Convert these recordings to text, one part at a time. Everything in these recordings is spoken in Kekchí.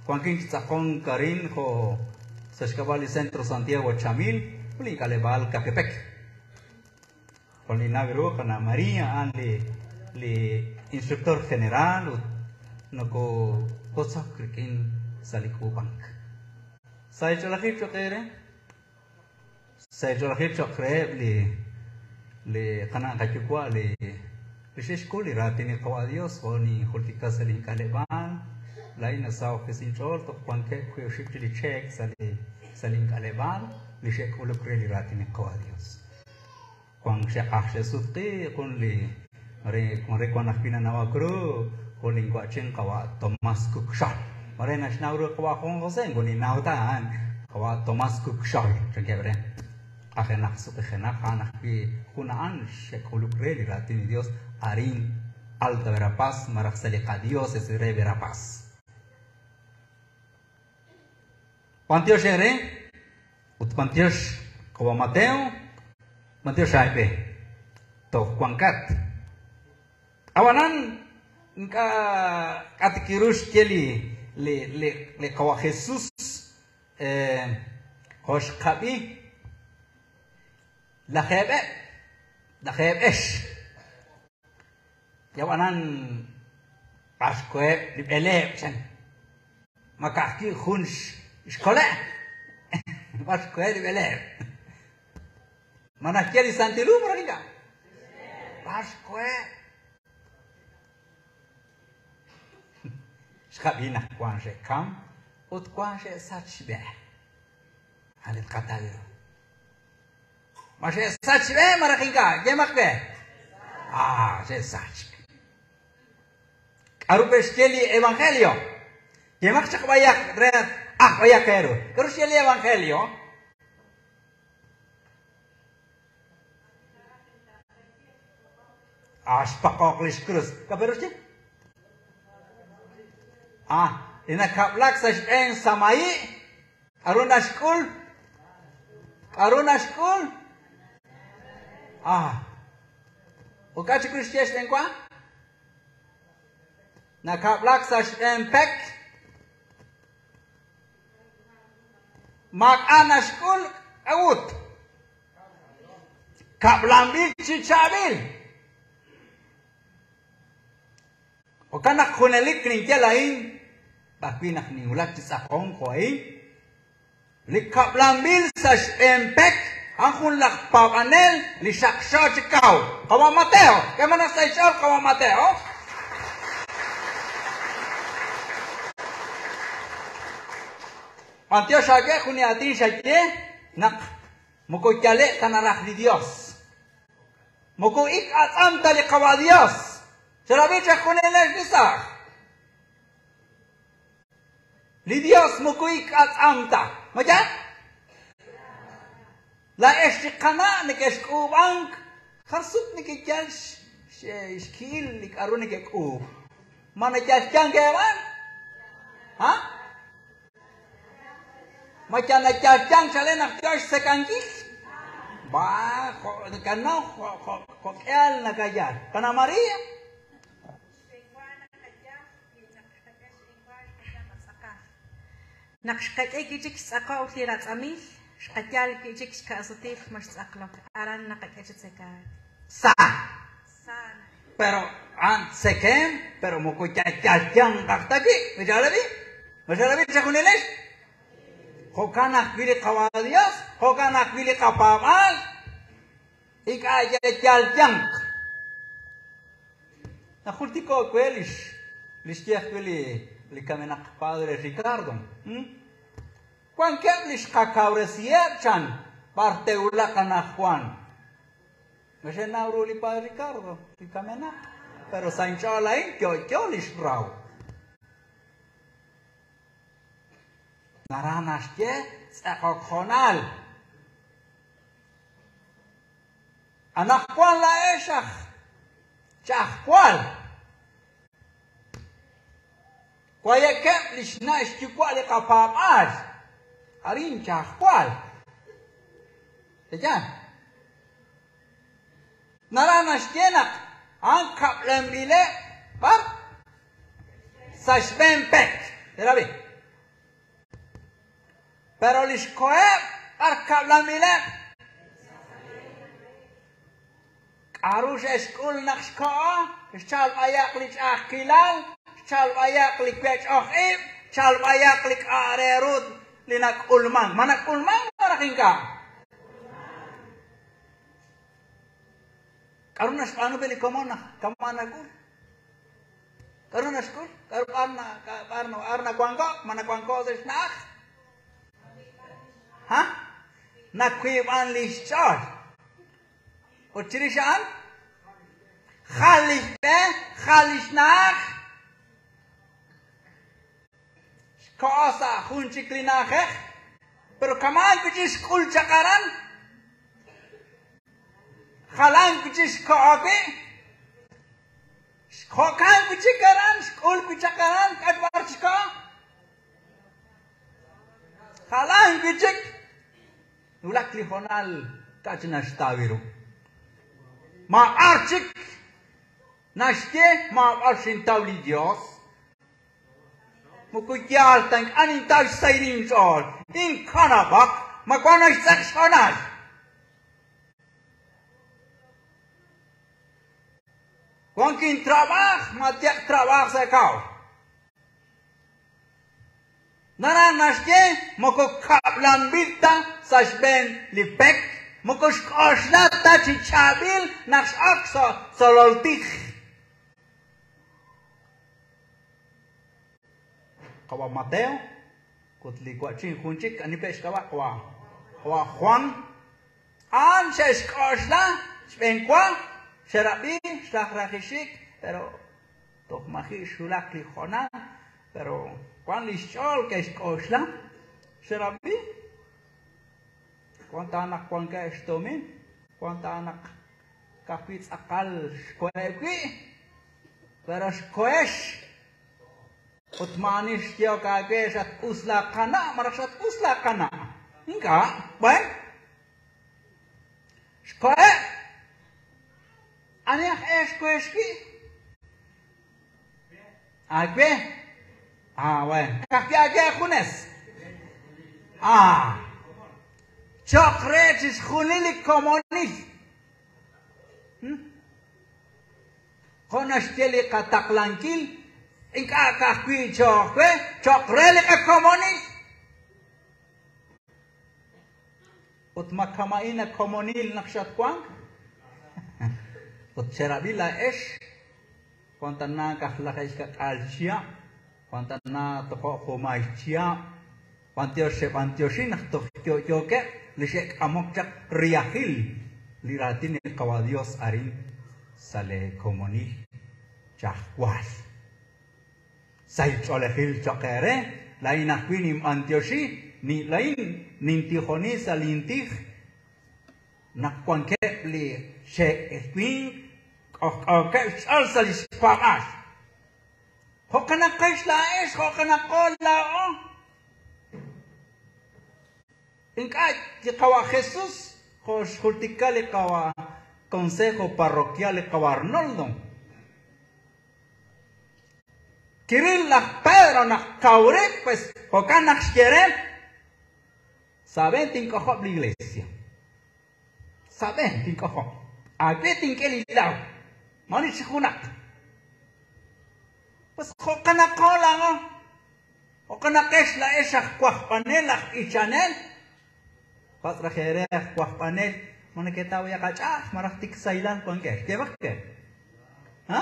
Wankin chi tz'aqonk arin jo' sa' xk'ab'a' li Centro Santiago Chamil ut li k'aleb'aal Kaqipek. Jwal ninnaw ru qana' María a'an li li instructor general ut nokowotzok rik'in sa' li k'uub'ank. Sa' ch'oolejil cho'q eere, sa' ch'oolejil cho'q reheb' li li qana' qayuwa' li li xe'xk'ul li raatin li Qawa' Dios jo' ninjultika sa' link'aleb'aal, laa'in nasaho'k inch'ool toj wankeb' wiib' oxib' chi li cheek sa' li sa' link'aleb'aal li xe'k'uluk re li raatin li Qawa' Dios. Wank xe'q'aj xe'sutq'i jun li re re wank ajwi' nanawak ru jun linwa'chin qawa' Tomás Kukxol. Mare naxnaw ru qawa' Juan José, moko ninnaw ta a'an qawa' Tomás Kukxol chankeb' re. Q'ajenaq sutq'ijenaq a'an ajwi' jun a'an xe'k'uluk re li raatin li Dios arin Alta Verapaz malaj sa' li qadiócesis re Verapaz. B'antiox eere ut b'antiox qawa' Mateo, b'antiox aawe. Toj wankat. Ab'anan ink'a' k'a' ta kiru xye li li li li qawa' Jesús jo' xqab'i lajeeb'eb', lajeeb'ex. Ab'anan b'ar xkoheb' li b'eleeb' chan. Ma ka'ajwi' jun xkole'? B'ar xkoheb' li b'eleeb'? Ma naxye li Santil Hu malaj ink'a'? B'ar xkoheb'? Xqab'i naq wank xe'kamk ut wank xe'sach xb'e. A'an li tqataw ru. Ma xe'sach xb'e malaj ink'a'? Yemaq we. Ah, xe'sachk. K'aru pe'xye li Evangelio? Yemaq chaq b'ayaq re aj b'ayaq eeru. K'aru xye li Evangelio? Ah, xpaqoq li xkrus. K'aru xye? Ah, li nakab'lak sa' xb'een samahi' K'aru naxk'ul? K'aru naxk'ul? Ah. Ut k'a' chik ru xye xb'eenwa? Nakab'lak sa' xb'een pek. Maak'a' naxk'ul k'a'ut? Kab'lanb'il chi chaab'il. Jo'kan naq junelik ninye laa'in, b'arwi' naq ninwulak chi tz'aqonk jo' a'in, li kab'lanb'il sa' xb'een pek a'an jun laj paab'anel li xaqxo chi kaw. Qawa' Mateo, k'eemanaq sa' xch'ool qawa' Mateo. B'antiox aawe jun li aatin xaye naq moko yale' ta naraj li Dios. Moko ik atz'am ta li Qawa' Dios. Cherab'i chejunilex li saaj. Li Dios moko ik atz'am ta. Ma yaal? Laa'ex li qana' neke'xk'uub'ank jar sut nekeyal xki'il li k'a'ru nekek'uub'. Ma nayalyank eeb'aan? Ha? Ma yal nayalyank chalen naq yo xtzekankil? Va, jo' nakanaw jo'k'ihal nakayal. Qana' María. Naq xqak'e wi' chik xtz'aqo'k li ratz'amil, xqayal wi' chik xka'sutil ma xtz'aqlok. Aran naqak'e chi tzekaak. Sa. Sa. Pero a'an tzekem, pero moko yalyanqaq ta wi'. Ma xe'rab'i? Ma xe'rab'i chejunilex? Jo'kan ajwi' li Qawa' Dios, jo'kan ajwi' li qapaab'aal, ink'a' yalyanq. Najultiko'k we lix li xye ajwi' li li kamenaq padre Ricardo. Wankeb' li xqakawresiheb' chan b'ar te'wulaq anajwan. Ma xe'naw ru li padre Ricardo, li kamenaq? Pero sa' inch'ool a'in yo'yo li xraw. Naraj naxye tz'eqok hoonal. Anaqwan laa'ex aj ch'ajwal. Wayekeb' li xna' xyuwa' li qapaab'aal. Arin ch'ajwal. Teyaal. Naraj naxye naq a'an kab'lenb'ileb' b'ar sa' xb'een pek. Terabi. Pero li xkoheb' b'ar kab'lanb'ileb'. K'aru xe'xk'ul naq xkoho? Xchalk b'ayaq li ch'a'ajkilal, xchalk b'ayaq li wech'oj ib', xchalk b'ayaq li k'a' re ru li nak'ulmank. Ma nak'ulmank malaj ink'a'? K'aru naxb'aanu pe li komon naq kama' nak'ul? K'aru naxk'ul? K'aru b'ar b'ar b'ar nawanko'? Ma nawanko' sa' xna'aj? Ha? Nawiib'an li xch'ool. Ut chirix a'an, jal li xb'e, jal li xna'aj. Xkoho sa' jun chik li na'ajej, pero kama'an wi' chik xk'ul chaq aran. Jalan wi' chik xkoho wi'. Jo'kan wi' chik aran, xk'ul wi' chaq aran, k'a'ut b'ar xkoho? Jalan wi' chik. Wulak li hoonal k'a' chi naxtaw ru. Maab'ar chik naxye maab'ar xintaw li Dios. Moko yaal ta ink'a' nintaw xsahil inch'ool. Inkanab'aq, ma wan naxtz'eq xhoonal. Wan kintrab'aj, ma tyaq trab'aj sa' kaw. Naraj naxye moko kab'lanb'il ta sa' xb'een li pek, moko xk'oxla ta chi chaab'il naq x'ok sa' tzolol tij. Qawa' Mateo ut li wa'chin jun chik ani pe' xk'ab'a' qawa' qawa' Juan a'an xe'xk'oxla xb'eenwa xe'rab'i xrajrajixik pero toj maji' xwulak li hoonal pero wan li xch'ool ke'xk'oxla xe'rab'i wan ta naq wankeb' xtumin wan ta naq ka'ajwi' tz'aqal xkoheb' wi' pero xkohex ut maa'ani xyehok aawe xat-us laaqana' malaj xat-us laaqana'. Ink'a', b'en xkoheb'. Ani aj e xkohex wi'? Aawe. Ah, bueno. Ka'ajwi' aawe ajunes. Ah. Cho'q re chixjunil li komonil. Jo' naxye li qataqlankil, ink'a' ka'ajwi' cho'q we, cho'q re li qakomonil. Ut ma kama'in a komonil naq xatwank? Ut cherab'i laa'ex, wan tana kajlajex ka'k'aal chihab', wan tana tojo' junmay chihab', b'antiox xeb'antioxi naq toj yo'yookeb' li xe'k'amok chaq riyajil li raatin li Qawa' Dios arin sa' lee komonil chajwal. Sahil ch'oolejil cho'q eere, laa'in ajwi' ninb'antioxi, laa'in nintijoni sa' lintij naq wankeb' li xe'el winq k'ojk'ookeb' xch'ool sa' li xpaab'aal. Jo'kanaqex laa'ex, jo'kanaqo laa'o. Ink'a' li Qawa' Jesús jo' xjultika li Qawa' Consejo Parroquial li Qawa' Arnoldo. Kiril laj Pedro naq kaw rib', pues jo'kan naq xye re, Sa' b'een tink'ojob' li iglesia. Sa' b'een tink'ojob'. Aawe tink'e li laaw. Maani chi junaq. Pues jo'kanaqo laa'o. Jo'kanaqex laa'ex aj wajb'anel, aj b'ichanel. Patz' raj eere aj wajb'anel, ma neketaw yaqach'a'aj malaj tik sahilal wankex. Yeeb'aq ke. Ha?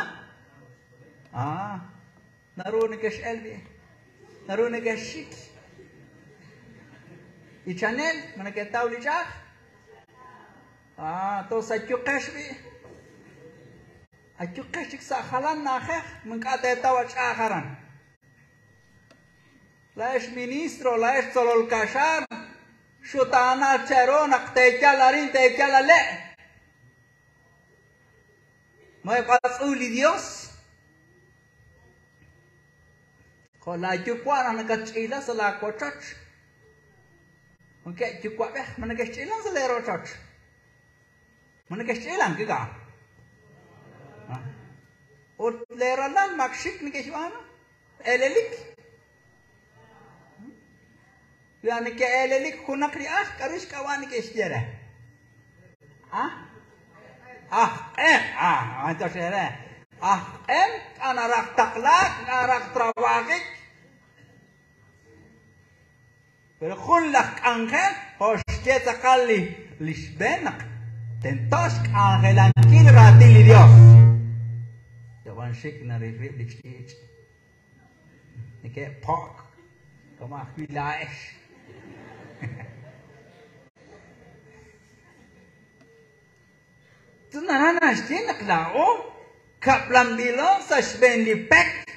Ah, naru nekex'el b'i. Naru nekexxik. B'ichanel, ma neketaw li ch'a'aj? Ah, tos ayuqex b'i. Ayuqex chik sa' jalan na'ajej, ma ink'a' teetaw ach'a'aj aran. Laa'ex ministro, laa'ex tzolol kaxaar, xutaanal cheru naq teeyal arin, teeyal ale'. Ma eb'atz'uy li Dios? Jo' laayuwa' naq nakatch'iila sa' laawochoch. Wankeb' yuwa'b'ej ma neke'xch'iilan sa' leerochoch? Ma neke'xch'iilan kika'? Ut leeralal mak xik neke'xb'aanu? Elelik. Wi neke'eelelik junaq li aj, k'aru xk'ab'a' neke'xye re? Ah? Aj q'em. Ah, antox re. Aj q'em, k'a naraj taqlaak, naraj trabajik. Pero jun laj k'anjel, jo' xye tz'aqal li li xb'een naq tento xk'anjelankil raatin li Dios. Yab'an xik naril rib' li ch'iich'. Neke'po'k kama' ajwi' laa'ex. Naraj naxye naq laa'o kab'lanb'ilo sa' xb'een li pek.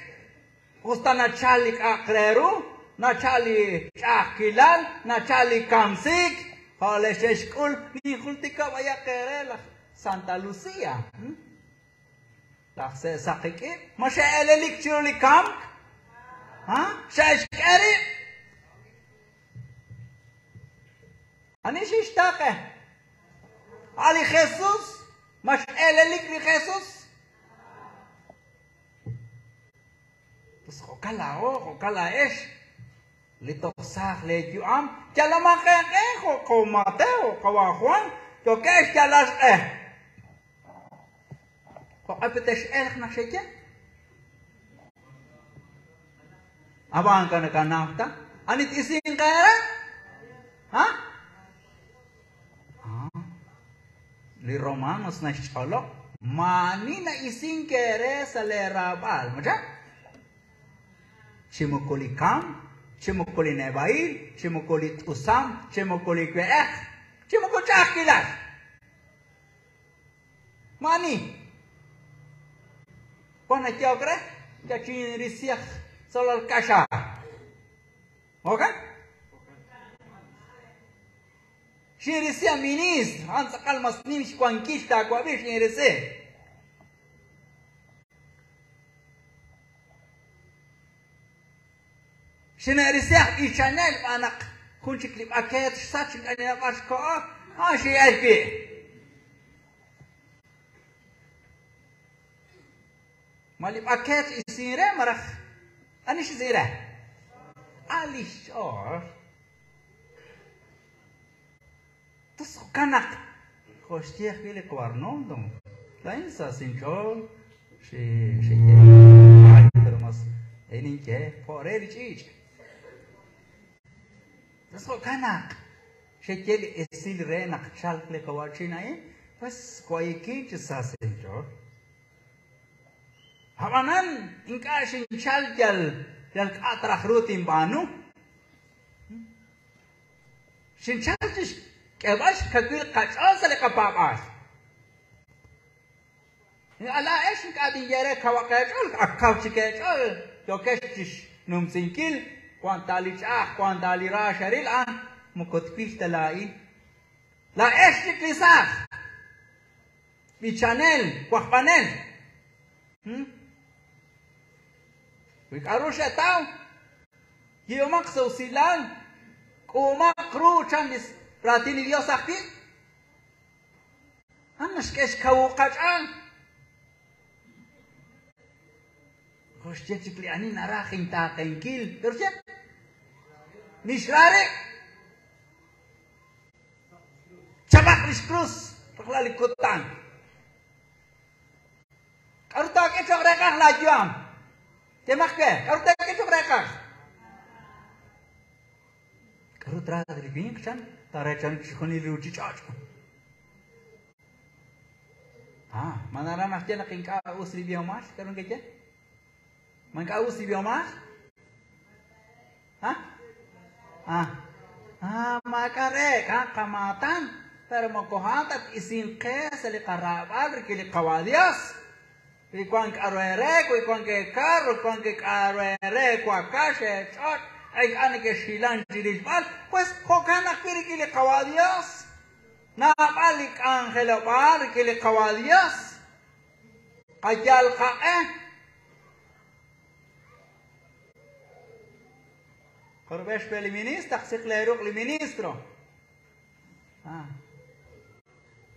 Us ta nachal li k'a'aq re ru, nachal li ch'a'ajkilal, nachal li kamsiik, jo' li xe'xk'ul ninjultika b'ayaq eere laj Santa Lucia. Laj se'saqik'ib', ma xe'elelik chiru li kamk? Ha? Xe'xk'e rib'? Ani xixtaqe? A' li Jesus? Ma x'elelik li Jesus? Pues jo'kan laa'o, jo'kan laa'ex, li toj saaj leeyu'am, yalomaq eeq'e jo' qawa' Mateo, qawa' Juan, yookeb' xyalal xq'e. Jo'q'e pe tex'elq naq xeye? Ab'an ink'a' nakanaw ta. Ani t-isinq eere? Ha? Li Romanos naxch'olob' maa'ani na'isink eere sa' leeraab'al, ma chan? Chi moko li kamk, chi moko li neb'a'il, chi moko li t'usam, chi moko li we'ej, chi moko ch'a'ajkilal. Maa'ani. Wan nayehok re, yachinrisi aj tzolol kaxa. Jo'kan? Xinrisi a ministro, a'an tz'aqal mas nim xwankil taawab'i xinrisi. Xine'risi aj b'ichanel xb'aan naq jun chik li b'akeet xsach ink'a' ninnaw b'ar xkoho, a'an xin'elk wi'. Ma li b'akeet x'isin re malaj ani x'isin re? A' li xch'ool. Tus jo'kan naq jo' xye ajwi' li qawa' Arnoldo, laa'in sa sinch'ool xinye ay, pero mas ninye jo' re li ch'iich'. Tus jo'kan naq xeye li esil re naq chalq li qawa'chin a'in, pues wayikin chi sa sinch'ool. Ab'anan ink'a' xinchalk yal yal k'a' ta raj ru tinb'aanu. Xinchalk chi xk'eeb'al xkawil qach'ool sa' li qapaab'aal. Laa'ex ink'a' tinye eere kawaq eech'ool, ak kaw chik eech'ool, yookex chi xnumsinkil, wank ta li ch'a'aj, wank ta li ra xeril, a'an moko twil ta laa'in. Laa'ex chik li saaj, b'ichanel, wajb'anel. Wi k'aru xetaw, yehomaq sa' usilal, k'uumaq ru chan li raatin li Yos ajwi'. A'an naxk'e xkawu qach'ool. Jo' xye chik li ani naraj intaaqenkil, k'aru xye? Mixra rib'. Chab'aq li xkrus rajlal li kutan. K'aru taak'e cho'q reeqaj laayu'am? Yemaq we, k'aru taak'e cho'q reeqaj? K'aru traaj li winq chan taareechani chixjunil li ruuchich'och'? Ah, ma naraj naxye naq ink'a' us li b'ihomal? K'aru nekeye? Ma ink'a' us li b'ihomal? Ha? Ah, ah, maak'a' reek', ah, qamaatan, pero moko a'an ta t-isinq qe sa' li qaraab'al rik'in li Qawa' Dios. Wi wank k'aru eere, wi wank eekar, wi wank k'aru eere wakax, eech'och', ink'a' nekexhilank chi rilb'al, pues jo'kan ajwi' rik'in li Qawa' Dios. Naab'al li k'anjelob'aal rik'in li Qawa' Dios. Qayal qaq'e. Jorb'ex pe li ministro, taqsiq leeruq' li ministro. Ah.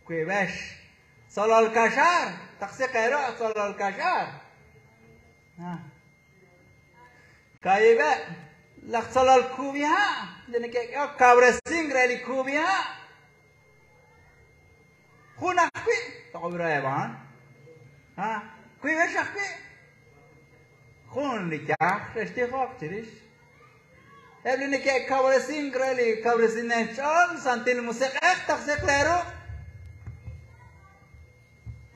Wiib'ex tzolol kaxaar, taqsiq eeruq' tzolol kaxaar. Ah. Kaahib'eb'. Laj tzolol kub'iha' li neke'k'ehok kawresink re li kub'iha'. Jun ajwi', toq'ob' reheb' a'an. Ha, wiib'ex ajwi'. Jun li yaj xe'xtijoq chirix. Eb' li neke'kawresink re li kawresinel ch'ool, Santil Musiq'ej taqsiq lee ruq'.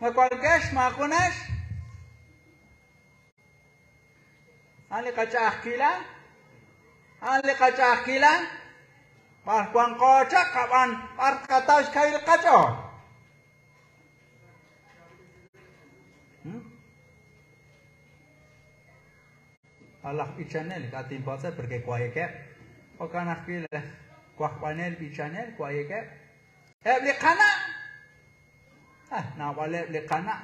Ma wankex maajunex? A'an li qach'a'ajkilal. A'an li qach'a'ajkilal. B'ar wanqo chaq, ab'an b'ar tqataw xkawil qach'ool? A' laj b'ichanel ink'a' tinpatz'eb' porque waayekeb'. Jo'kan ajwi' laj wajb'anel b'ichanel waayekeb'. Eb' li qana'! Ah, naab'aleb' li qana'.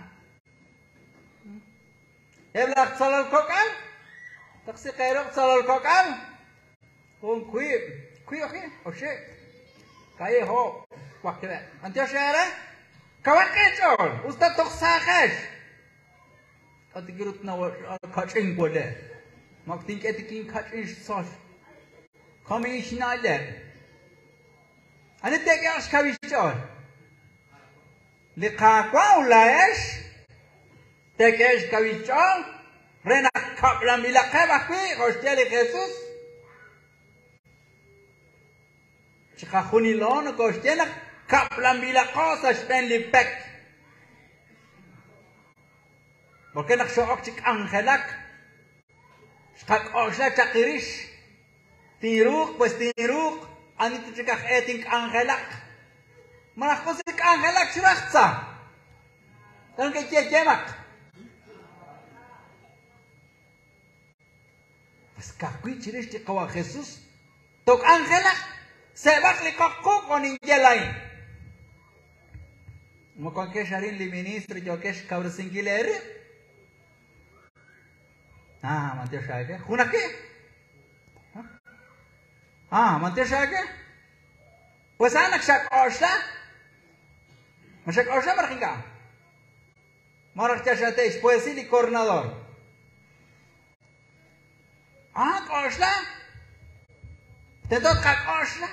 Eb' laj tzolol kok'al! Taqsi qeeruq' tzolol kok'al! Jun, wiib', wiib' ajwi', oxib', kaahib', oob', waqib'eb'. B'antiox eere! Kawaq eech'ool, us ta toj saajex! K'a' tik ru kach'in wale'? Mak tink'e tik inkach'in xtzol. Kami xna'leb'. Ani teek'ehaq xkawil xch'ool? Li Qaawa' ut laa'ex teek'e xkawil xch'ool re naq kab'lanb'ilaqeb' ajwi' jo' xye li Jesus. Chiqajunilo nokooxye naq kab'lanb'ilaqo sa' xb'een li pek. Porque naq xo'ok chi k'anjelak, xqak'oxla chaq rix Tinruuq, pues tinruuq, ani ta chik aj e tink'anjelaq. Malaj us li k'anjelak chiru aj tza. K'aru neke'xye yeemaq? Pues ka'ajwi' chirix li Qawa' Jesus took'anjelaq, seeb'aq li qoq quq' jo' ninye laa'in. Ma wankex arin li ministro yookex xkawresinkil eerib'? Ah, b'antiox aawe. Jun ajwi'. Ah, b'antiox aawe. Pues a'an naq xak'oxla. Ma xak'oxla malaj ink'a'? Malaj yal xate'xpoesi li kornador. Ah, k'oxla. Tento tqak'oxla.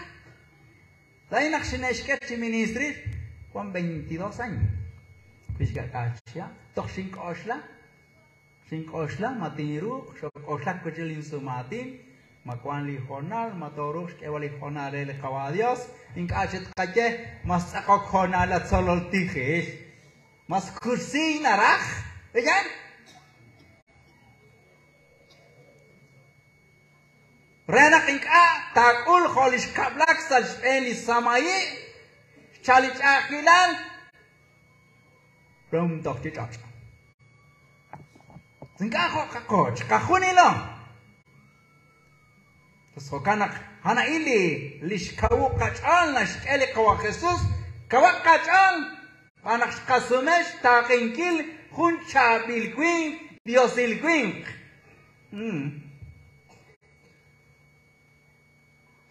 Laa'in naq xine'xk'e chi ministril, wan 22 años. Wixka'k'aal chihab'. Toj xink'oxla. Xink'oxla ma tinruuq, xok'oxlak wi' chik linsumaatin, ma wank li hoonal, ma tooruuq xk'eeb'al li hoonal re li Qawa' Yos. Ink'a' chik tqaye, Mas tz'aqok hoonal at tzolol tijil. Mas kursiiy naraj. Pe'yaal? Re naq ink'a' taak'ul jo' li xkab'lak sa' xb'een li samahi', xchal li ch'a'ajkilal, rum toj chi ch'och'. Ink'a' jo'kaqo chiqajunilo. Pues jo'kan naq a'an a'in li li xkawub' qach'ool naxk'e li Qawa' Jesus, kawaq qach'ool xb'aan naq xqasume xtaaqenkil jun chaab'il winq, diosil winq.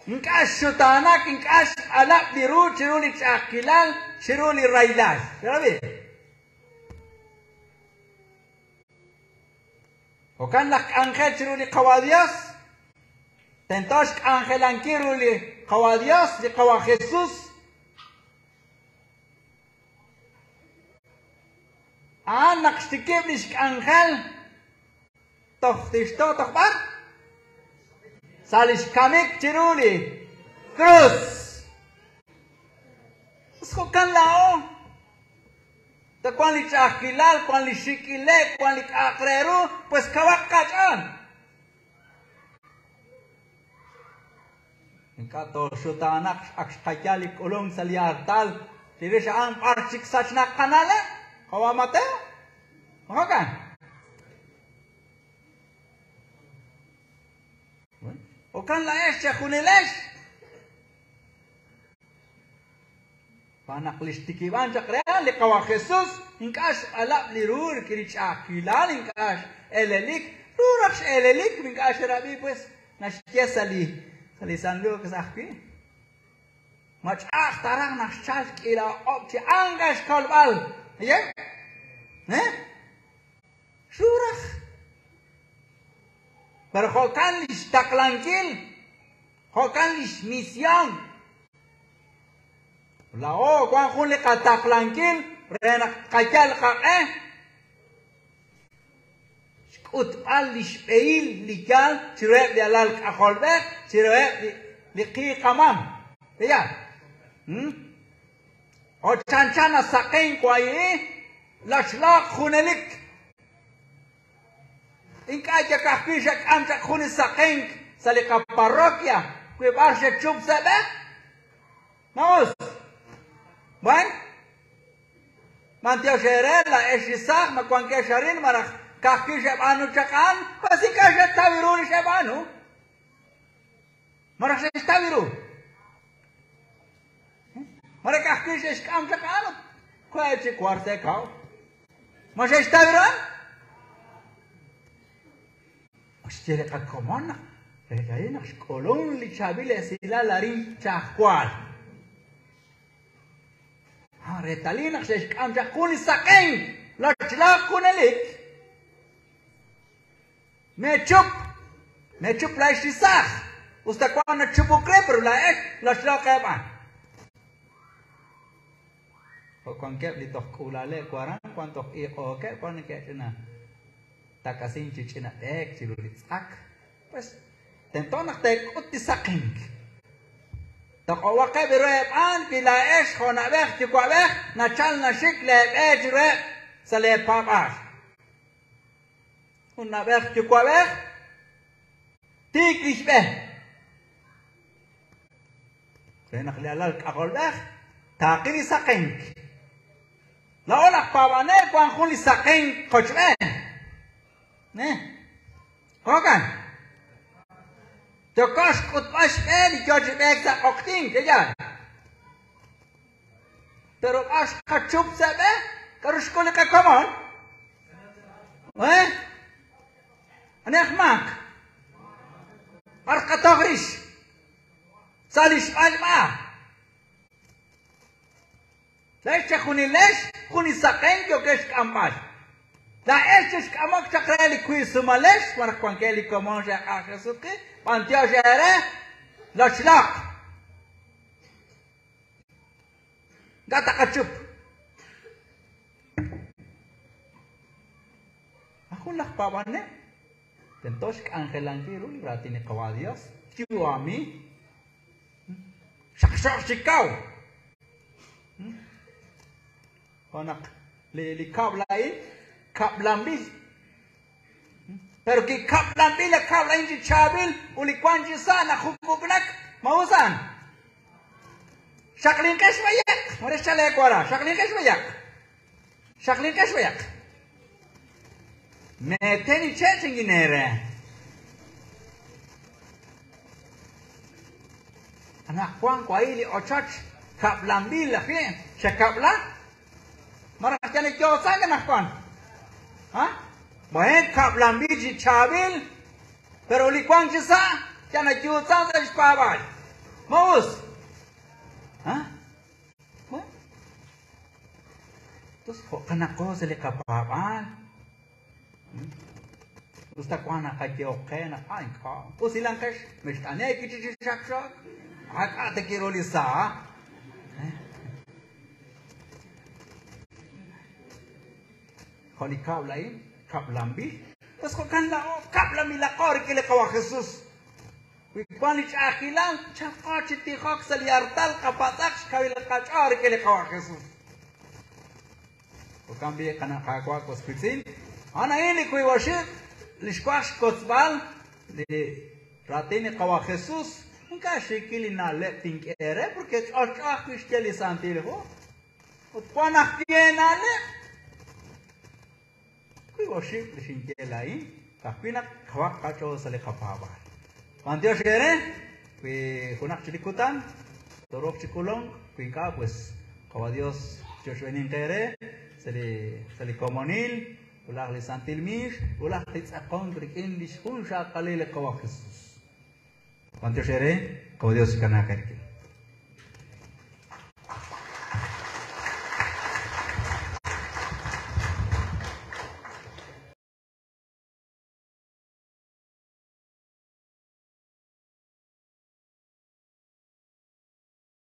Ink'a' xxutaanak, ink'a' xq'alab' li ru chiru li ch'a'ajkilal, chiru li rahilal. Xerab'i? Jo'kan laj k'anjel chiru li Qawa' Dios, tento xk'anjelankil ru li Qawa' Dios, li Qawa' Jesus. A'an naq xtikib' lix k'anjel, toj tixto' toj b'ar? Sa' lix kamik chiru li krus. Us jo'kan laa'o. Ta wan li ch'a'ajkilal, wan li xik' ile'k, wan li k'a'aq re ru, pues kawaq qach'ool. Ink'a' tooxutaanaq ak xqayal li k'ulunk sa' li artal, chirix a'an b'ar chik sachnaq qana'leb', qawa' Mateo. Ma jo'kan? Jo'kan laa'ex chejunilex. Xb'aan naq li xtikib'ank chaq re li Qawa' Jesus ink'a' xb'alab' li ru rik'in li ch'a'ajkilal, ink'a' x'elelik, ru raj x'elelik wi ink'a' xerab'i pues naxye sa' li sa' li San Lucas ajwi'. Ma ch'a'aj ta raj naq xchalk k'iila o'q'ob' chi ánjel xkolb'al. Aye? Eh? Xru raj. Pero jo'kan li xtaqlankil, jo'kan li xmisión. Laa'o wank jun li qataqlankil re naq tqayal qaq'e xk'utb'al li xb'ehil li yaal chiruheb' li alal k'ajolb'ej, chiruheb' li qiiqamam. Pe'yaal? Jo' chanchan nasaqenk wahi'i, lachlaaq junelik. Ink'a' yal ka'ajwi' xak'am chaq jun li saqenk sa' li qaparroquia, wi b'ar xechup sa' b'e? Ma us? Buen, b'antiox eere laa'ex li saaj ma wankex arin malaj ka'ajwi' xeb'aanu chaq a'an, pues ink'a' xetaw ru li xeb'aanu. Malaj xe'xtaw ru. Mare ka'ajwi' xe'xk'am chaq a'an ut we' chik war te'kaw. Ma xe'xtaw ru a'an? Xye li qakomon naq reetalil naq xk'ulun li chaab'il esilal arin Chajwaal. Reetalil naq xe'xk'am chaq jun li saqenk lochlaaq junelik. Meechup, meechup laa'ex li saaj, us ta wank nachupuk re, pero laa'ex lochlaaq eeb'aan. Jo' wankeb' li toj k'uula'aleb' waran, wank toj iiq'ookeb', wank neke'ch'ina tak'asink chi ch'ina b'eek chiru li tz'ak. Pues, tento naq teek'ut li saqenk. Toq'ob'aqeb' ru eeb'aan wi laa'ex jo' na'b'ej yuwa'b'ej nachal naxik leeb'e chiruheb' sa' leepaab'aal. Jun na'b'ej yuwa'b'ej tiik li xb'e. Re naq li alal k'ajolb'ej taaqi li saqenk. Laa'o laj paab'anel wank jun li saqenk qochb'een. Ne. Jo'kan. Yoko xk'utb'al xb'e li yo chi b'eek sa' q'oqyink, yaal. Pero b'ar xqachup sa' b'e, k'aru xk'ul li qakomon? Eh? Ani aj maak? B'ar qatoj rix? Sa' li xb'alb'a. Laa'ex chejunilex jun li saqenk yookex xk'amb'al. Laa'ex chexk'amok chaq re li wiisumalex malaj wankeb' li komon xe'q'axesutqi, b'antiox eere, lochlaq. Ink'a' taqachup. Jun laj paab'anel tento xk'anjelankil ru li raatin li Qawa' Dios, yu'ami. Xaqxoq chi kaw. Jo' naq li kab'l a'in kab'lanb'il. Pero kikab'lanb'il li kab'l a'in chi chaab'il ut li wank chi sa' najuk'uk'nak, ma us a'an? Xaqlinqex b'ayaq, mare xchaleek wara, xaqlinqex b'ayaq. Xaqlinqex b'ayaq. Meeten li che' chinkin eere. Anaqwan wahi' li ochoch kab'lanb'il ajwi', xakab'la? Malaj yal yo'sak anaqwan? Ha? Buen, kab'lanb'il chi chaab'il, pero li wank chi sa' yal nayuutzan sa' xpaab'aal. Ma us? Ha? Buen. Entonces, jo'kanaqo sa' li qapaab'aal. Us ta wank naqayehok qe naq a ink'a' usilanqex, mext'ane'k chi xaqxook, ak'a' ta kiru li sa'. Jo' li kab'l a'in, kab'lanb'il. Pues jo'kan laa'o, kab'lanb'ilaqo rik'in li Qawa' Jesus. Wi wank li ch'a'ajkilal, chalqo chi tijok sa' li artal, qapatz'aq xkawil qach'ool rik'in li Qawa' Jesus. Jo'kan b'i' qana' Qaawa' was wiitz'in, a'an a'in li wiib' oxib' li xwaj xkotzb'al li raatin li Qawa' Jesus, ink'a' xiikil li na'leb' tink'e eere porque ch'olch'o ajwi' xye li Santil Hu ut wank ajwi' eena'leb'. Wiib' oxib' li xinye laa'in, ka'ajwi' naq kawaq qach'ool sa' li qapaab'aal. B'antiox eere, wi junaq chik li kutan tooruuq chi k'ulunk, wi ink'a' pues Qawa' Dios choxb'eeninq eere sa' li sa' li komonil, wulaj li santil miix, wulaj li tz'aqonk rik'in lix junxaqalil li Qawa' Jesus. B'antiox eere, Qawa' Dios chikanaaq eerik'in.